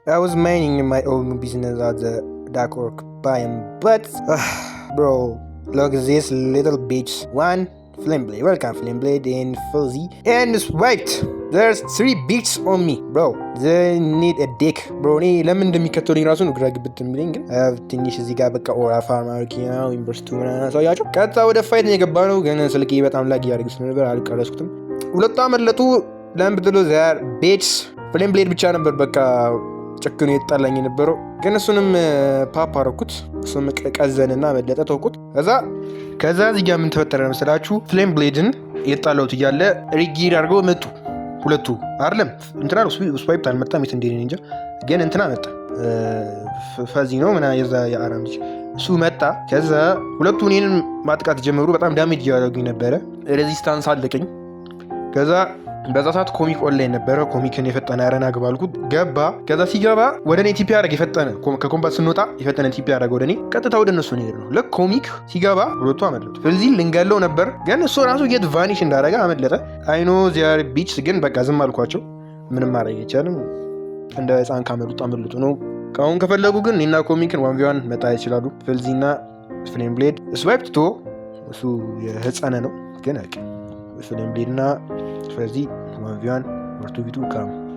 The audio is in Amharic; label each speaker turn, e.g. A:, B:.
A: I was minding my own business at the Dark Orc biome, but bro, look, this little bitch. One Flame Blade, welcome Flame Blade and Fuzzy and Swiped. There's three bitches on me, bro. They need a dick, bro. እኔ ለምን እንደሚከተሉኝ ራሱ ነው ግራ ግብት የሚለኝ። ግን ትንሽ እዚህ ጋር በቃ aura farm አድርጌ ዩኒቨርሲቲ ምናምን አሳያቸው። ቀጥታ ወደ fight ነው የገባ ነው። ግን ስልኬ በጣም lag እያደረገ ስለነበር አልቀረስኩትም። ሁለቱ አመለጡ። ለምን ብትሉ they're bitches። Flame Blade ብቻ ነበር በቃ ጨክኖ የጣላኝ የነበረው። ግን እሱንም pop አረኩት። እሱም ቀዘንና መለጠ፣ ተውኩት። ከዛ እዚህ ጋር ምን ተፈጠረ መሰላችሁ? Flame Blade ን የጣለሁት እያለ re-gear አድርገው መጡ ሁለቱ። አይደለም፣ እንትና Swipe አልመጣም፣ የት እንደሄደ እንጃ። ግን እንትና መጣ፣ ፈዚ ነው ምና የዛ የአራም ልጅ እሱ መጣ። ከዛ ሁለቱ እኔን ማጥቃት ጀመሩ። በጣም damage እያደረጉኝ ነበረ። Resistance አለቀኝ። ከዛ በዛ ሰዓት ኮሚክ ኦንላይን ነበረ። ኮሚክን የፈጠነ አረና ግባ አልኩት፣ ገባ። ከዛ ሲገባ ወደ እኔ TP ያደረግ የፈጠነ፣ ከ combat ስንወጣ የፈጠነ TP ያደረገ ወደ እኔ፣ ቀጥታ ወደ እነሱ ነው የሄድነው። ልክ ኮሚክ ሲገባ ሁለቱ አመለጡ። ስለዚህ ልንገለው ነበር፣ ግን እሱ ራሱ የት vanish እንዳደረገ አመለጠ። I know they're bitches፣ ግን በቃ ዝም አልኳቸው። ምንም ማድረግ አይቻልም። እንደ ህፃን ካመሉጡ አመልጡ ነው። አሁን ከፈለጉ ግን እኔና ኮሚክን 1v1 መጣ ይችላሉ። ፍልዚ እና Flame Blade፣ Swipe ትቶ እሱ የህፃነ ነው፣ ግን Flame Blade እና ስለዚህ 1v1 or 2v2 come.